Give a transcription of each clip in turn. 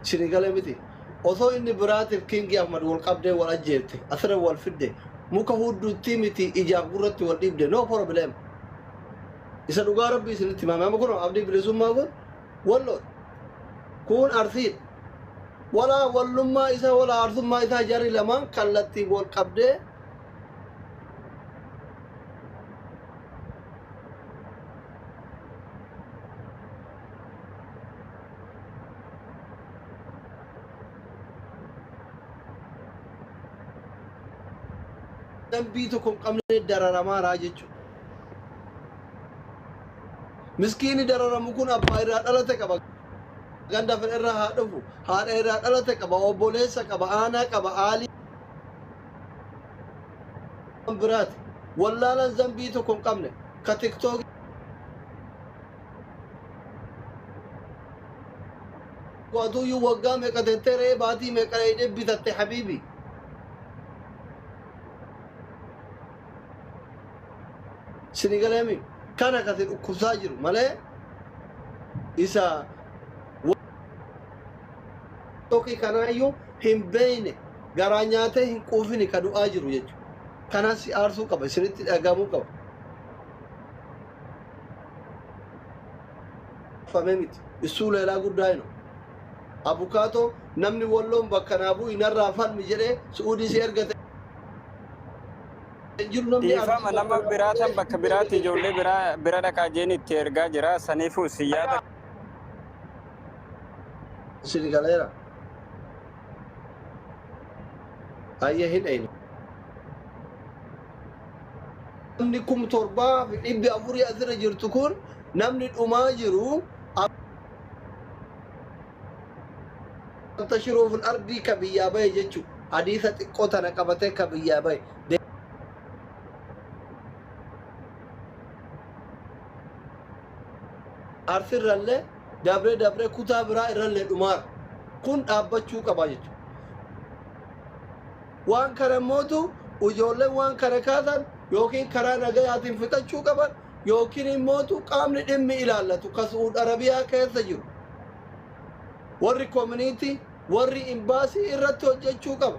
Isinii galee miti. Osoo inni biraatiif Kingi Ahmad wal qabdee wal ajjeefte, asirra wal fidde, muka hudduuttii miti ijaaf gurratti wal dhiibde, no problem. Isa dhugaa Rabbii isinitti himame. Amma kun Abdii Bilisummaa kun Walloodha. Kun Arsiidha. Walaa wallummaa isaa walaa arsummaa isaa jarri lamaan kallattiin wal qabdee dambii tokko hin qabne dararamaara jechuudha. Miskiini dararamu kun abbaa irraa dhalate qaba. Ganda fedhe irraa haa dhufu. Haadha irraa dhalate qaba. Obboleessa qaba. Aanaa qaba. Aalii biraati. Wallaalan zambii tokko hin qabne. Ka tiktookii Atuyyuu waggaa meeqa tettee re'ee baatii meeqa dheedhee bitatte habiibi. Sini galeemi kana kasi dhukkubsaa jiru malee isa tokki kanaayyuu hin beeyne garaa nyaatee hin quufini ka du'aa jiru jechuudha. Kanas si aarsuu qaba isinitti dhagahamuu qaba. Fame miti. Issuu leelaa guddaa hino. Abukaatoo namni walloon bakka naa bu'i narraa falmi jedhee su'uudii si ergate hin jiru namni Dhiifama arsii nama bakka naa biraa bu'ee tan bakka su'uudii biraatti ergate hin jiru. ijoollee biraa bira dhaqaa jeen itti ergaa jira. Saniifuu si yaada Isin galeera. Ayya hin dhayne. Namni 7400 asirra jirtu kun namni dhumaa jiru tashiruu fil ardii ka biyyaa bahe jechu hadiisa xiqqoo tana qabatee ka biyyaa bahe arsirrallee dabree dabree kutaa biraa irrallee dhumaara kun dhaabbachuu qaba jechuudha. Waan kana immootu ijoolleen waan kana kaasan yookiin karaa nagayaatiin fixachuu qaban yookiin immootu qaamni dhimmi ilaallatu ka Su'uud Arabiyaa keessa jiru warri community warri imbaasii irratti hojjechuu qaba.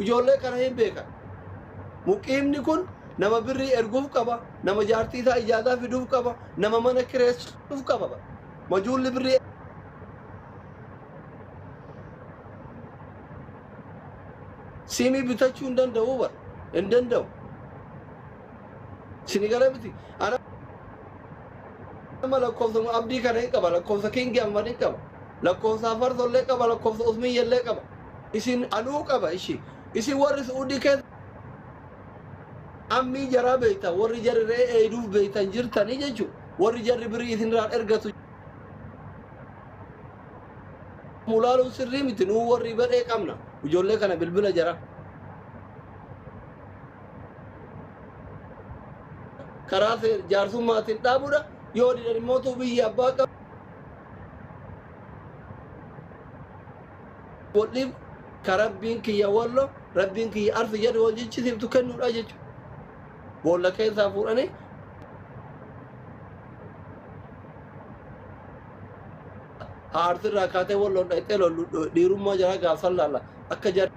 Ijoollee kana hin beekan. Muqiimni kun nama birrii erguuf qaba, nama jaartii isaa ijaazaa fiduuf qaba, nama mana kireessuuf qaba. Majuulli birrii Siimii bitachuu hin danda'u bar. Hin danda'u. Sini galee miti. Ana amma lakkoofsa abdii kana hin qaba. Lakkoofsa kingi amma hin qaba. Lakkoofsa afarso illee qaba. Lakkoofsa usmiyya illee qaba. Isin anuu qaba ishi. Isin warri Su'uudii keessa ammii jaraa beektan warri jarri re'ee eeyduuf beektan jirtanii jechuudha. Warri jarri birii isinirraan ergatu mulaaluun sirrii miti nuu warri badhee qabna ijoollee kana bilbila jara karaa jaarsummaatiin dhaabuudha yoo didan immoo tuu biyyi abbaa qabu waldhiib ka rabbiin kiyya wallo rabbiin kiyya arsi jedhu wal jechisiiftu kennuudha jechuudha boolla keessaa fuudhanii Aartirraa kaatee walloon dhayxee lollu dhiirummaa jaraa gaafsan laalla akka jarri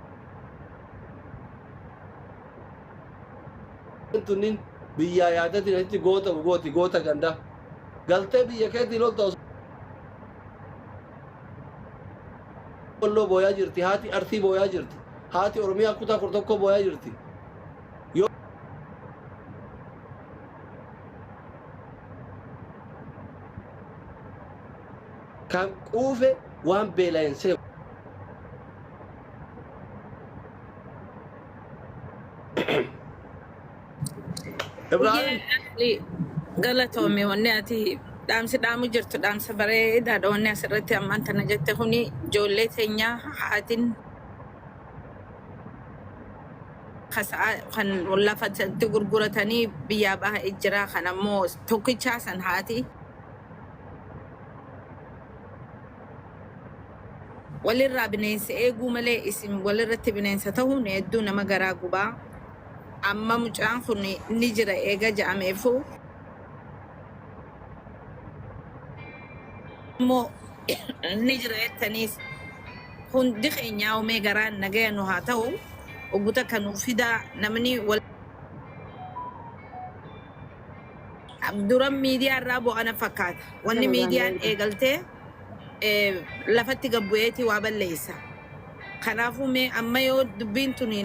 tunnin biyyaa yaatetiin asitti goota gooti goota gandaa galtee biyya keetii lolta osoo walloo booyaa jirti haati arsii booyaa jirti haati oromiyaa kutaa 11 booyaa jirti yoo Kan quufe waan beela'e hin se'u. Ibraahim. Asli galatoomi wanni ati dhaamsi dhaamu jirtu dhaamsa bareedaadha wanni asirratti ammaan tana jette kuni ijoollee teenyaa haatiin kan lafa itti gurguratanii biyyaa baha jira kan ammoo tokkichaa san haati walirraa bineensa eeguu malee isin walirratti bineensa ta'uun hedduu nama garaa gubaa. Amma mucaan kun ni jira eega ja'ameefuu immoo Ni jira jettaniis hundi keenyaa umee garaan nagaya nu haa ta'u obbo takka nuuf fidaa namni wal duran miidiyaa irraa bu'ana fakkaata. Wanni miidiyaan eegaltee lafatti gad bu'eeti waa balleessa. Kanaafuu mee amma yoo dubbiin tuni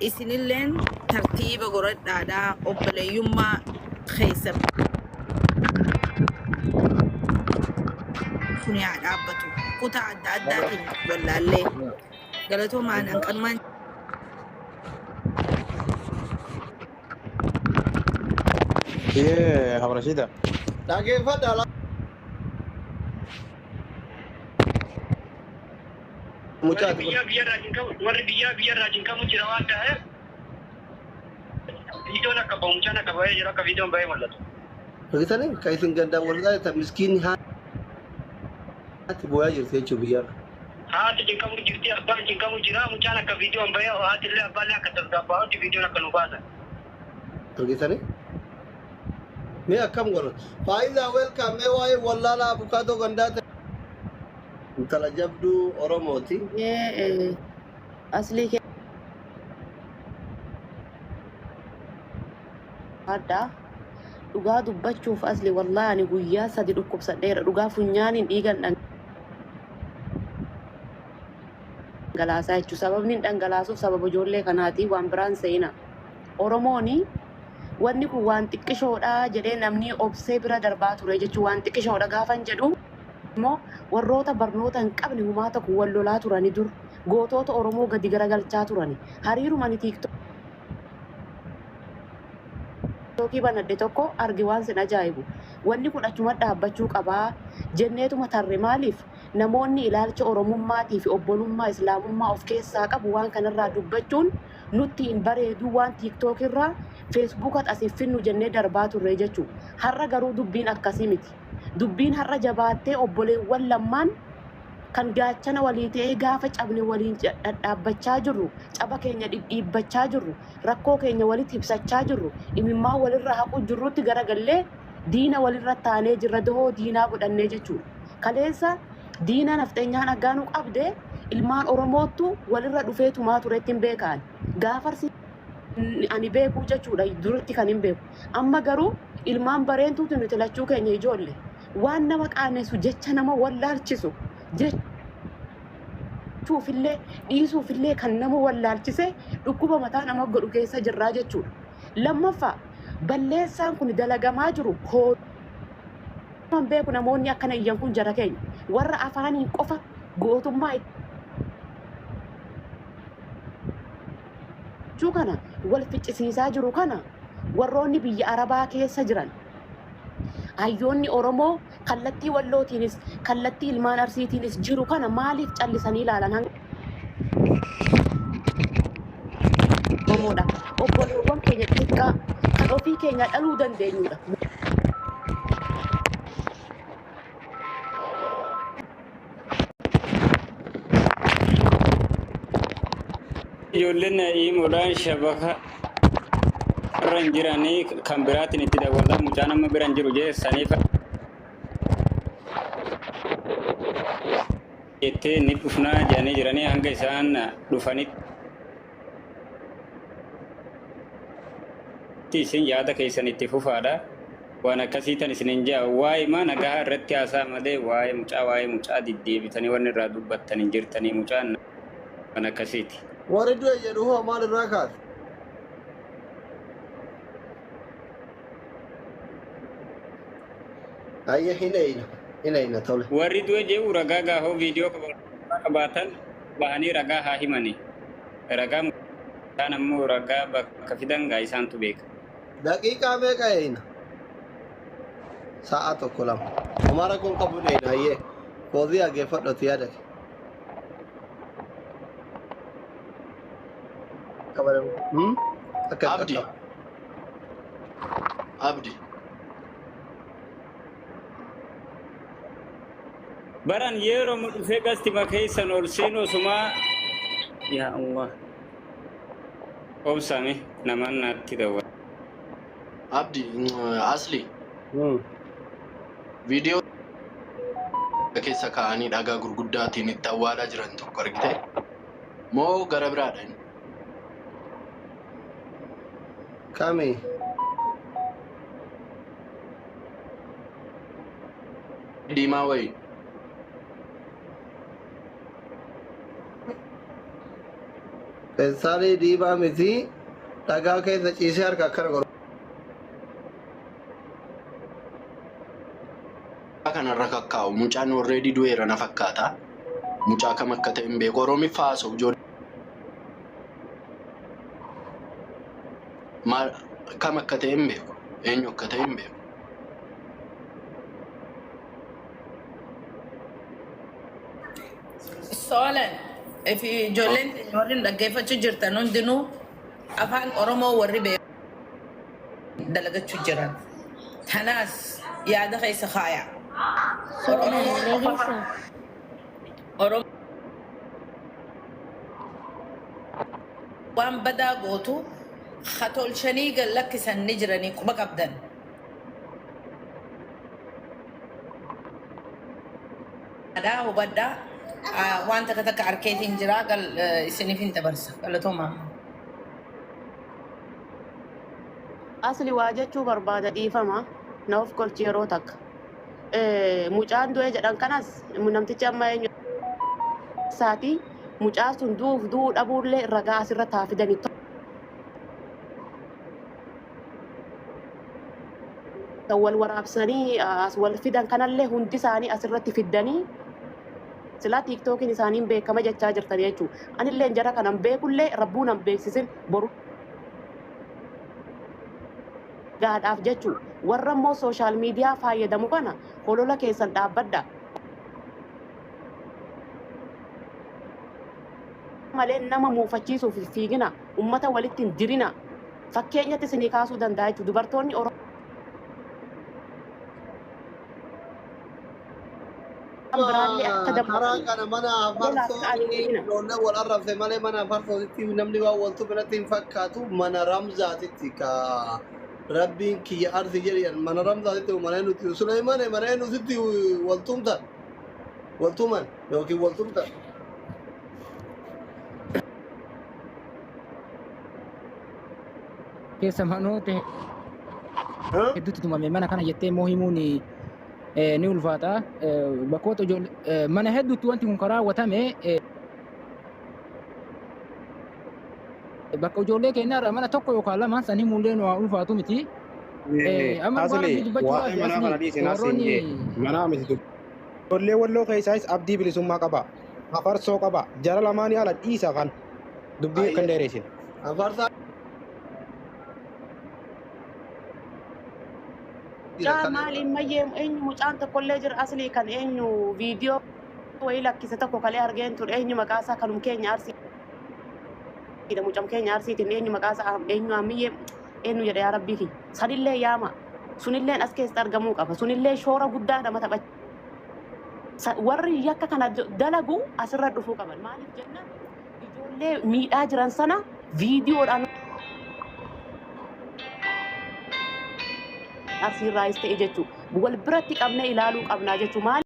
isinilleen tartiiba godhadhaadha obboleeyyummaa keessa kuni haa dhaabbatu. Kutaa adda addaatiin wallaallee galatoomaan hanqanumaan Yee, Habrashida. Dhageeffadha laa. Warri Mucaati biyyaa biyyarraa cinqamu warri biyyaa biyyarraa cinqamu jira waan ta'eef viidiyoon akka bahu mucaan akka bahee jiru akka viidiyoon bahee mul'atu. Argitanii kan isin gandaan wal qaadatan miskiinni haati booyaa jirti jechuun biyyarra. Haati cinqamu jirti abbaan cinqamu jira mucaan akka viidiyoon bahee haati illee abbaan illee akka tasgabbaa'utti viidiyoon akka nu baasan. Argitanii? Mee akkam godhan? Faayidaa welcome mee waa'ee wallaalaa abukaatoo gandaa ta'e. Intala jabduu Oromooti. Yee, aslii kee adda dhugaa dubbachuuf asli wallahi ani guyyaa sadi dhukkubsadheera dhugaa funyaaniin dhiigan dhangalaasaa jechuudha. Sababni hin dhangalaasuuf sababa ijoollee kanaati waan biraan seena. Oromooni wanni kun waan xiqqishoodha jedhee namni obsee bira darbaa ture jechuun waan xiqqishoodha gaafan jedhu immoo warroota barnoota hin qabne humaa tokko wal lolaa turani dur gootota Oromoo gadi garagalchaa turani. Hariiruma ani TikTokii banadhe tokko arge waan sin ajaa'ibu. Wanni kun achuma dhaabbachuu qabaa jenneetuma tarre maaliif namoonni ilaalcha Oromummaatii fi obbolummaa Islaamummaa of keessaa qabu waan kanarraa dubbachuun nutti hin bareedu waan TikTok irraa Facebooka asiif finnu jennee darbaa turre jechuudha. Har'a garuu dubbiin akkasii miti. Dubbiin har'a jabaattee obboleewwan lammaan kan gaachana walii ta'ee gaafa cabne waliin dhadhaabbachaa jirru, caba keenya dhidhiibbachaa jirru, rakkoo keenya walitti ibsachaa jirru, imimmaan walirra haqu jirrutti garagallee diina walirra taanee jirra dahoo diinaa godhannee jechuudha. Kaleessa diina nafxeenyaan aggaanuu qabde ilmaan Oromoottu walirra dhufee tumaa turetti hin beekan. Gaafarsi ani beekuu jechuudha duratti kan hin beeku. Amma garuu ilmaan bareentuutu nuti lachuu keenya ijoolle. Waan nama qaanessu jecha nama wallaalchisu jechuufillee dhiisuufillee kan nama wallaalchise dhukkuba mataa nama godhu keessa jirraa jechuudha. Lammaffaa balleessaan kun dalagamaa jiru hoolaan beeku namoonni akkana iyyan kun jara keenya warra afaaniin qofa gootummaa jechuu kana wal ficcisiisaa jiru kana warroonni biyya Arabaa keessa jiran hayyoonni Oromoo kallattii Wallootiinis kallattii ilmaan Arsiitiinis jiru kana maaliif callisanii ilaalan hanga Oromoodha. Obboleewwan keenya xixiqqaa kan ofii keenya dhaluu dandeenyudha. Ijoolleen himuudhaan shabaka irra hin jiranii kan biraatiin itti dabalaa mucaan amma bira hin jiru jee saniif jettee ni dhufnaa jedhanii jiranii hanga isaan dhufanitti isin yaada keessan itti fufaadha. Waan akkasii tan isin hin jaa waa'ee maa nagaa irratti haasaa malee waa'ee mucaa diddeebitanii wanni irraa dubbattan hin jirtanii mucaan waan akkasiiti. Warri du'e jedhu hoo maal irraa kaate? Ayya hin eeyna. Hin eeyna tole. Warri du'e jedhu ragaa gaafoo viidiyoo qabaatan bahanii ragaa haa himani. Ragaa isaan ammoo ragaa bakka fidan gaa isaantu beeka. Daqiiqaa meeqa eeyna? Sa'a tokko lama. Homaa rakkoon qabu hin eeyna ayyee. Koozii hageeffadhu yaada kee. Kabalamu. Akka Abdi. akka. Abdi. Baran yeroo mu dhufee gasti keessan ol seenu osumaa yaa Allah. Obsame namaan naatti dawwa. Abdi asli. Viidiyoo keessa kaa'anii dhagaa gurguddaatiin itti awwaalaa jiran tokko argite moo gara biraadha inni? Kami? Diimaa wayii. Feestaalii diimaa miti, dhagaa keessa ciisee harka akkana godhu. Kanarra kakkaa'u mucaan already du'eera na fakkaata. Mucaa kam akka ta'e hin beeku. Oromiffaa haasa'u ijoollee maal kam akka ta'e hin beeku. Eenyu akka ta'e hin beeku. Soolan fi ijoolleen teenya warri nu dhaggeeffachuu jirtan hundinuu afaan Oromoo warri beeku dalagachuu jiran. Tanaas yaada keessa kaaya. Soolan Oromoo dhageessaa? Oromoo waan badaa gootu ha tolchanii gad lakkisan ni jiranii quba qabdan. Dha hubadhaa. Waan takka takka arkeetiin jira gal isiniif hin dabarsa. Galatoomaa. Asli waa jechuu barbaada, dhiifama. Na of golchi yeroo takka. Mucaan du'e jedhan kanas namtichi amma eenyu isaati mucaa sun du'uuf du'uu dhabuullee ragaa asirratti haa fidanii. Kan wal waraabsanii as wal fidan kanallee hundi isaanii asirratti fiddanii silaa tiiktookiin isaaniin beekama jechaa jirtan jechuudha. Anillee jara kanan beekullee rabbuu nan beeksisin boru gaadhaaf jechuudha. Warra immoo social media fayyadamu kana holola keessan dhaabbadha. Malee nama muufachiisuuf hin fiigina. Ummata walitti hin dirina. Fakkeenyatti isinii kaasuu danda'a jechuudha. Dubartoonni Oromoo biraallee akka Karaa dammaqan kana mana lolaaf farsoo ka'an hin inni godhina. ijoollee wal arrabse malee mana farsootitti namni waan waltu biratti hin fakkaatu, mana ramzaatitti ka rabbiin kiyya arsi jedhan, mana ramzaatitti mana nuti Suleymaan mana nuti waltumtan waltuman yookiin waltumtan. Keessa manoota hedduutti tumame. Mana kana jettee immoo himuun ni ulfaata. Bakkoota ijoollee mana hedduutti wanti kun karaa raawwatame bakka ijoollee keenyaarraa mana tokko yookaan lama san himuullee nu ulfaatu miti. Amma dhugaa Asli rabbii dubbachuudhaaf waa'ee manaa asli kana dhiisin asiin warroonni jee manaa miti dubbi. Ijoollee walloo keessaayis abdii bilisummaa qaba. Afarsoo qaba. Jara lamaanii ala dhiisa kan dubbii akka hin dheeressin. Afarsaa jira Mucaa kan maali mayyee eenyu mucaan tokkollee jira aslii kan eenyu viidiyoo wayii lakkise tokko kalee argeen ture, eenyu maqaa isaa, kanum keenya arsiidha, mucam keenya arsiitiin, eenyu maqaa isaa, eenyu ammiyyee eenyu jedha, yaa rabbii kiyya sanillee yaama, sunilleen as keessatti argamuu qaba, sunillee shoora guddaa nama tapha. Warri yakka kana dalagu asirra dhufuu qaban. Maaliif jennaan ijoollee miidhaa jiran sana viidiyoodhaan arsiirraayis ta'e jechuu wal biratti qabnee ilaaluu qabnaa jechuu maali.